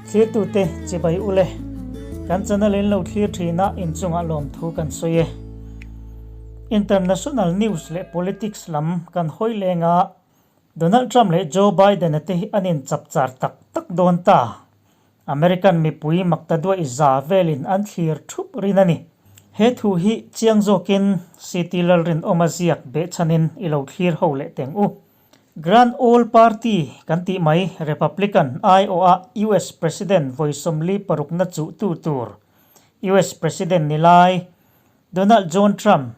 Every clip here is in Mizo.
Thlirtute chibai ule, kan channel in lo thlir thin a inchungah lawmthu kan sawi e. International news leh politics lam kan hawi leng a, Donald Trump leh Joe Biden-a te hi an inchapchar tak tak dawn ta. American mipui makta duaih za velin an thlir thup rin a ni. He thu hi chiang zawkin CT Lalrinawma ziak behchhanin i lo thlir ho leh teng u. Grand Old Party kan tih mai Republican aiawha US President vawi 46na chuhtu tur US President ni lai Donald John Trump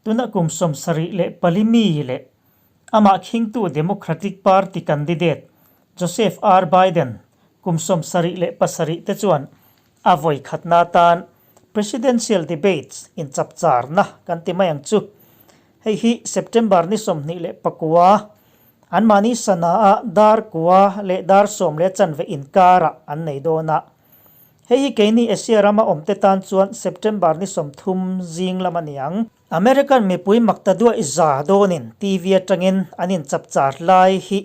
tuna kum 74 mi leh amah khingtu Democratic Party candidate Joseph R. Biden kum 77 te chuan a vawi khatna atan Presidential Debates inchapcharna kan ti mai ang chu. Hei hi September ni 29 anmahni sana-a dar kua leh dar sawm leh chanve inkarah an nei dawn a. Hei hi keini Asia rama awmte tan chuan September ni 30 zing lam a ni ang. American mipui makta duaih za dawnin TV atangin an inchapchar lai hi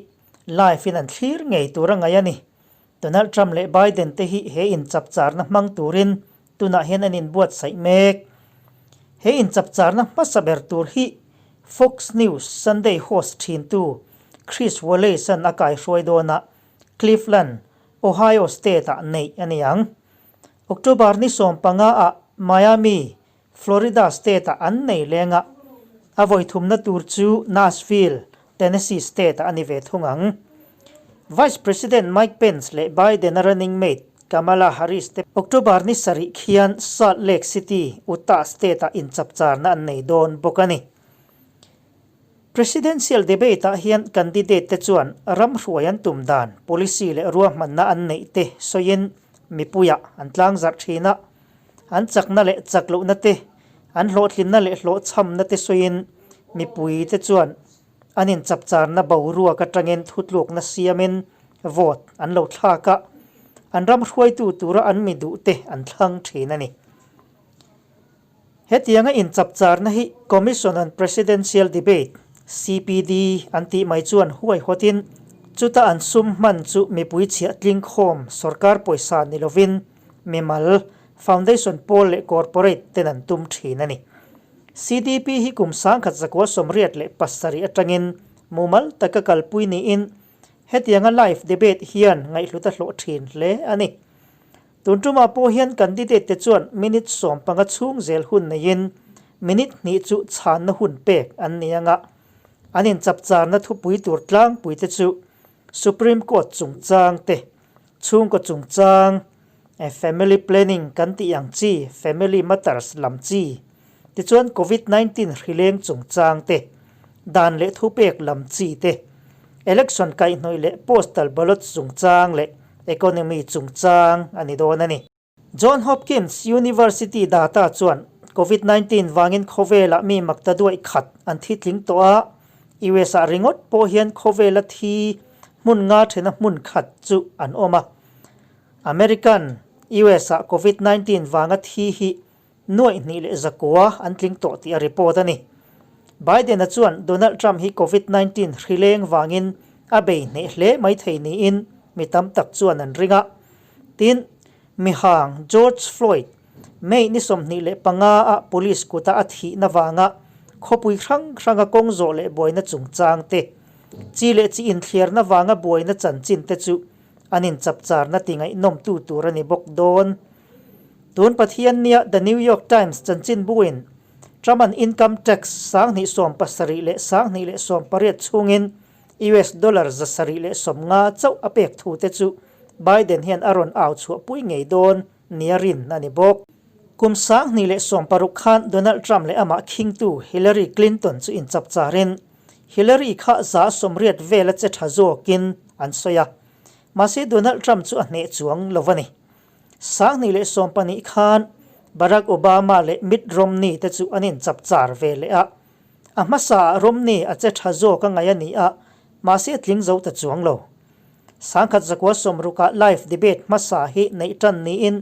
live in an thlir ngei tur a ngaih a ni. Donald Trump leh Biden te hi he inchapcharna hmang turin tunah hian an inbuatsaih mek. He inchapcharna hmasa ber tur hi Fox News Sunday host thintu Chris Wallace-a'n a kaihruai dawn a, Cleveland, Ohio State-ah neih a ni ang. October ni 15 ah Miami, Florida State-ah an nei leng a, a vawithumna tur chu Nashville, Tennessee State-ah a ni ve thung ang. Vice President Mike Pence leh Biden-a running mate Kamala Harris te October ni sarih khian Salt Lake City, Utah State-ah inchapcharna an nei dawn bawk a ni. Presidential debate-ah hian candidate te chuan ram hruai an tum dan, policy leh ruahmanna an neih te sawiin mipuiah an tlangzarh thin a. An chakna leh chak lohna te, an hlawhtlinna leh hlawhchhamna te sawiin mipui te chuan an inchapcharna boruak atangin thutlukna siamin vote an lo thlak a, an ram hruaitu tura an mi duh te an thlang thin a ni. Hetianga inchapcharna hi Commission on Presidential Debate, CPD, an tih mai chuan huaihawtin chuta an sum hman chu mipui chhiah tling khawm sorkar pawisa ni lovin mimal, foundation pawl leh corporate ten an tum thin a ni. CDP hi kum 1987 atangin mumal taka kalpui niin hetianga live debate hian ngaihhlut a hlawh thin hle a ni. Tun tumah pawh hian candidate te chuan minute 15 chhung zel hun neiin minute hnih chu chhanna hun pek an ni anga an inchapcharna thupui tur tlangpui te chu Supreme Court chungchang te, chhungkaw chungchang, family planning kan tih ang chi, family matters lam chi, tichuan Covid 19 hrileng chungchang te, dan leh thupek lam chi te, election kaihhnawih leh postal ballot chungchang leh economy chungchang a ni dawn a ni. John Hopkins University data chuan Covid 19 vangin khawvelah mi makta duaih khat an thi tling tawh a, US ah ringawt pawh hian khawvela thi hmun nga thena hmun khat chu an awm a. American, US ah Covid 19 vanga thi hi nuaih hnih leh zakua an tling tawh tih a report a ni. Biden-a chuan Donald Trump hi Covid 19 hrileng vangin a bei hneh hle mai thei niin mi tam tak chuan an ring a. Tin, mihang George Floyd, May ni 25 ah police kuta a thihna vanga khawpui hrang hranga kawng zawh leh buaina chungchang te, chi leh chi inthliarna vanga buaina chanchin te chu an inchapcharna ti ngaihnawmtu tur a ni bawk dawn. Tun Pathiannia The New York Times chanchinbuin Trump-a'n income tax 2017 leh 2018 chhungin US dollar 750 chauh a pek thu te chu Biden hian a rawn au chhuahpui ngei dawn nia rin a ni bawk. Kum 2016 khan Donald Trump leh amah khingtu Hillary Clinton chu inchapcharin Hillary kha 80% vela che tha zawkin an sawi a, mahse Donald Trump chu a hneh chuang lo a ni. 2012 khan Barack Obama leh Mitt Romney te chu an inchapchar ve leh a, a hmasaah Romney a che tha zawk a ngaih a ni a, mahse a tling zo ta chuang lo. 1960ah live debate hmasa hi neih tan niin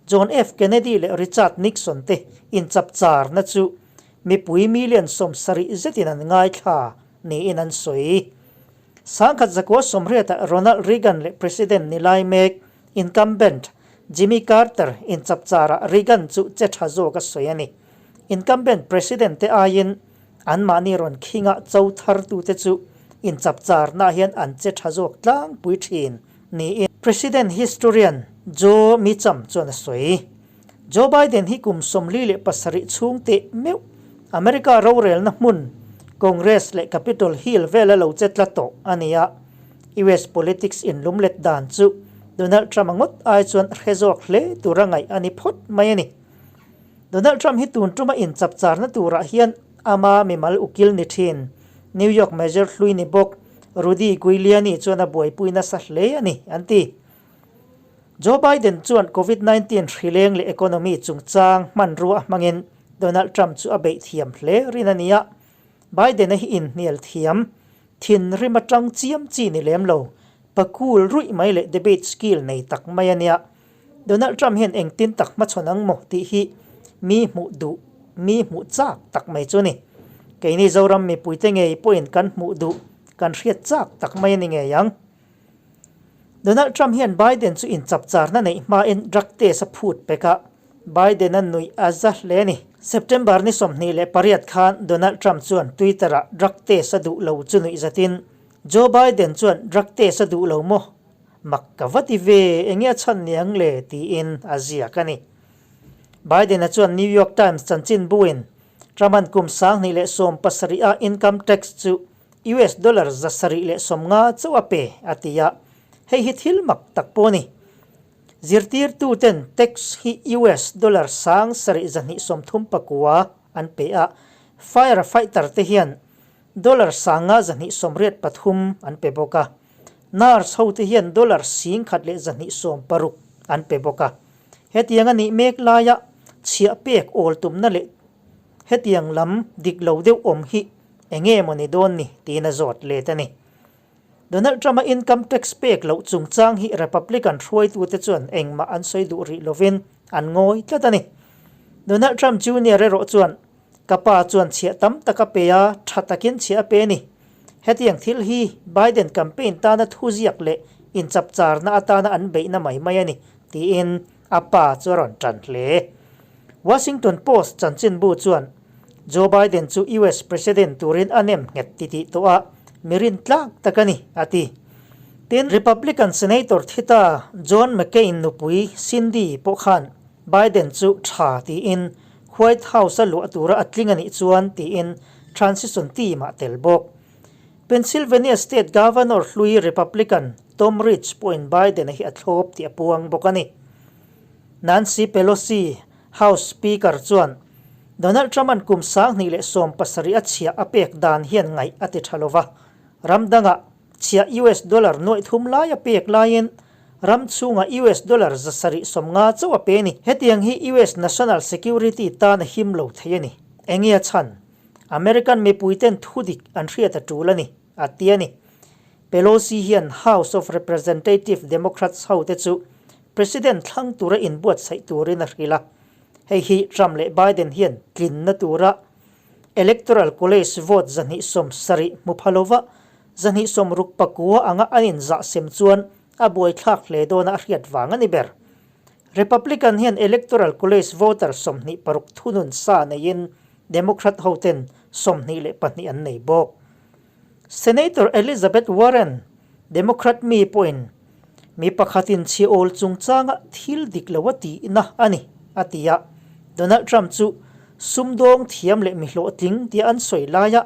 John F. Kennedy leh Richard Nixon te inchapcharna chu mipui million 70 zetin an ngaithla niin an sawi. 1980ah Ronald Reagan leh President ni lai mek Incumbent Jimmy Carter inchapcharah Reagan chu che tha zawk a sawi a ni. Incumbent President te aiin anmahni rawn khinga cho thartute chu inchapcharnaah hian an che tha zawk tlangpui thin niin President historian Joe Meacham chuan a sawi. Joe Biden hi kum 47 chhung teh meuh America rorelna hmun Congress leh Capitol Hill vela lo che tla tawh a ni a. US politics inlumlet dan chu Donald Trump-a ngawt ai chuan hre zawk hle tura ngaih a ni phawt mai a ni. Donald Trump hi tun tuma inchapcharna turah hian ama mimal ukil ni thin New York Mayor hlui ni bawk Rudy Giuliani chuan a buaipui nasa hle a ni, an ti. Joe Biden chuan Covid 19 hrileng leh economy chungchang hmanrua hmangin Donald Trump chu a beih thiam hle rin a ni a. Biden-a hi inhnial thiam, thinrim atang chiam chi ni lem lo, pakul ruih mai leh debate skill nei tak mai a nia. Donald Trump hian engtin tak hmachhawn ang maw tih hi mi hmuh duh, mi hmuh chak tak mai chu a ni. Keini Zoram mipuite ngei pawhin kan hmuh duh, kan hriat chak tak mai a ni ngei ang. Donald Trump hian Biden chu inchapcharna neih hmain drug test a phut pek a, Biden-a nuih a za hle a ni. September ni 28 khan Donald Trump chuan Twitter-ah drug test a duh lo chu nuih zatin, Joe Biden chuan drug test a duh lo maw? Mak ka va ti ve, enge a chhan niang le? tiin a ziak a ni. Biden-a chuan New York Times chanchinbuin Trump-a'n kum 2017 a income tax chu US dollar 750 chauh a pe, a ti a. Hei hi thil mak tak pawh a ni. Zirtirtuten tax hi US dollar 7239 an pe a, fire fighter te hian dollar 5183 an pe bawk a, nurse ho te hian dollar 1160 an pe bawk a. Hetiang a nih mek laia chhiah pek awl tumna leh hetiang lam dik lo deuh awm hi Enge maw ni dawn ni? tiin a zawt let a ni. Donald Trump-a income tax pek loh chungchang hi Republican hruaitute chuan engmah an sawi duh rih lovin an ngawi tlat a ni. Donald Trump Junior erawh chuan, Ka pa chuan chhiah tam tak a pe a, tha takin chhiah a pe a ni. Hetiang thil hi Biden campaign tana thuziak leh inchapcharna atana an beihna mai mai a ni, tiin a pa chu a rawn tan hle. Washington Post chanchinbu chuan Joe Biden chu US President turin a nem nghet titih tawh a, mi rintlak tak a ni, a ti. Tin, Republican Senator thita John McCain nupui Cindy pawh khan Biden chu tha tiin White House-a luah tura a tling a nih chuan tiin transition team-ah tel bawk. Pennsylvania State Governor hlui Republican Tom Ridge pawhin Biden-a hi a thlawp tih a puang bawk a ni. Nancy Pelosi, House Speaker chuan Donald Trump-a'n kum 2017 a chhiah a pek dan hian ngaih a ti tha lo va, ram dangah chhiah US dollar nuaih thum lai a pek laiin ram chhungah US dollar 750 chauh a pe a ni. Hetiang hi US national security tan a him lo thei a ni. Enge a chhan? American mipuiten thudik an hriat a tul a ni, a ti a ni. Pelosi hian House of Representative Democrats hote chu President thlang tura inbuatsaih turin a hrilh a, hei hi Trump leh Biden hian tlinna tura Electoral College vote 270 hmu pha lova 269 anga an inzahsem chuan a buaithlak hle dawna a hriat vang a ni ber. Republican hian Electoral College voter 26 thunun sa neiin Democrat hoten 22 an nei bawk. Senator Elizabeth Warren, Democrat mi pawhin mi pakhatin chhiawl chungchanga thil dik lo a tihna a ni, a ti a. Donald Trump chu sumdawng thiam leh mi hlawhtling tia an sawi laia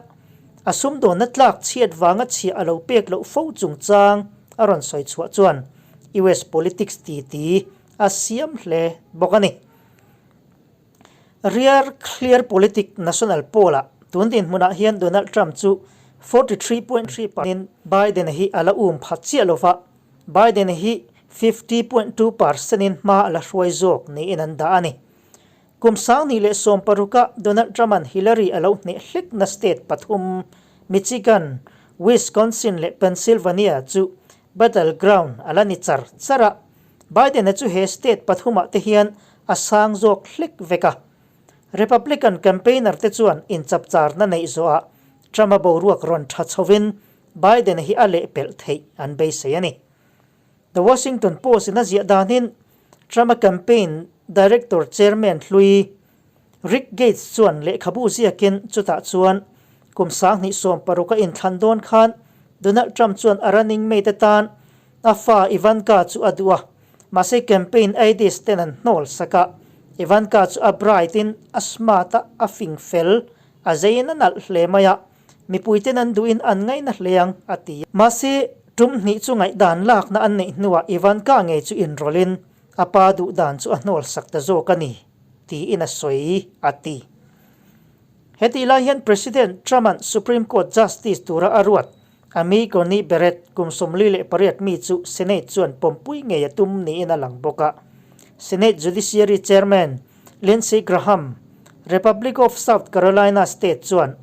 a sumdawnna tlak chhiat vanga chhiah a lo pek loh fo chungchang a rawn sawi chhuah chuan US politics titi a siam hle bawk a ni. Rear Clear Politic National Poll-ah tun dinhmunah hian Donald Trump chu 43.3 percent-in Biden-a hi a la um pha chiah lo va, Biden-a hi 50.2 percent-in hma a la hruai zawk niin an dah a ni. Kum 2016-ah Donald Trump-a'n Hillary a lo hneh hlekna state pathum, Michigan, Wisconsin leh Pennsylvania chu battleground a la ni char char a, Biden-a chu he state pathumah te hian a sang zawk hlek vek a. Republican campaigner te chuan inchapcharna neih zawhah Trump-a boruak rawn tha chhovin Biden-a hi a lehpelh theih an beisei a ni. The Washington Post in a ziah danin Trump-a campaign director chairman hlui Rick Gates chuan lehkhabu ziakin chutah chuan kum 2016 a inthlan dawn khan Donald Trump chuan a running mate atan a fa Ivanka chu a duh a, mahse campaign aides ten an hnawl sak a, Ivanka chu a bright in a smart a, a fing fel, a zeiin a nalh hle mai a, mipui ten an duhin an ngaihna hle ang, a ti. Mahse, tum hnih chu ngaihdan lakna an neih hnuah Ivanka ngei chu inrawlhin a pa duh dan chu a hnawl sak ta zawk a ni, tiin a sawi, a ti. Hetih lai hian President Trump-a'n Supreme Court Justice tura a ruat Amy Coney Barrett kum 48 mi chu Senate chuan pawmpui ngei a tum niin a lang bawk a. Senate Judiciary Chairman Lindsey Graham, Republic of South Carolina State chuan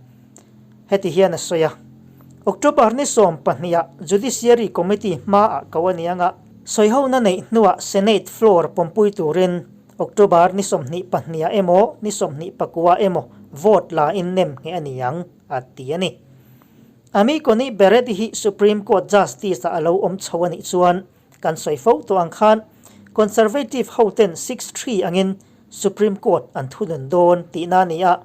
heti hian a sawi a, October ni 12 ah Judiciary Committee hmaah ko a ni ang a, sawihona neih hnuah Senate floor pawmpui turin October ni 22 ah emaw ni 29 emaw vote la in nem ngheh a ni ang, a ti a ni. Amy Coney Barrett hi Supreme Court Justice ah a lo awm chho a nih chuan kan sawi fo tawh ang khan Conservative hoten 6-3 angin Supreme Court an thunun dawn tihna a ni a,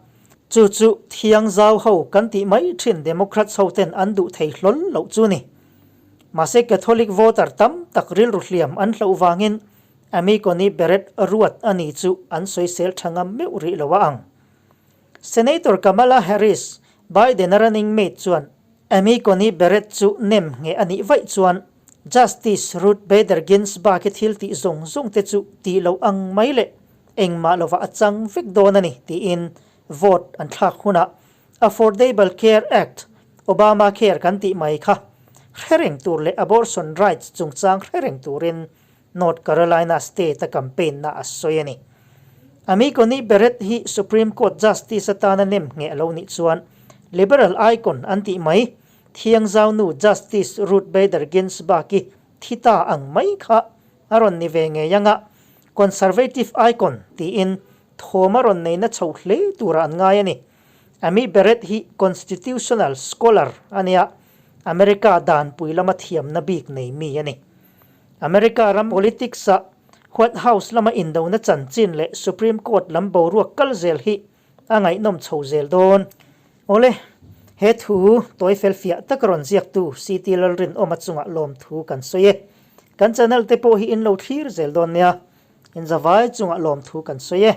chu chu thiang zau ho kan tih mai thin Democrats hoten an duh thei hlawl loh chu ni. Mahse Catholic voter tam tak rilru hliam an hloh vangin Amy Coney Barrett ruat a ni chu an sawisel tha ngam meuh rih lo a ang. Senator Kamala Harris, Biden-a running mate chuan Amy Coney Barrett chu nem ngheh a nih vaih chuan Justice Ruth Bader Ginsburg-i thil tih zawng zawng te chu tih loh ang mai leh engmah lovah a chang vek dawn a ni tiin vote an thlak hunah Affordable Care Act, Obamacare kan tih mai kha hre reng tur leh abortion rights chungchang hre reng turin North Carolina state-a campaign-na a sawi a ni. Amy Coney Barrett hi Supreme Court Justice atana nem ngheh lo nih chuan liberal icon an tih mai thiangzau nu Justice Ruth Bader Ginsburg-i thi ta ang mai kha a rawn ni ve ngei ang a, conservative icon tiin thawm a rawn neina chho hle turah an ngai a ni. Amy Barrett hi constitutional scholar a nia, America danpui lama thiamna bik nei mi a ni. America ram politics-ah White House lama indona chanchin leh Supreme Court lam boruak kal zel hi a ngaihnawm chho zel dawn. Awle, he thu tawi fel fiah tak rawn ziaktu CT Lalrinawma chungah lawmthu kan sawi e. Kan channel te pawh hi in lo thlir zel dawn nia, inzavai chungah lawmthu kan sawi e.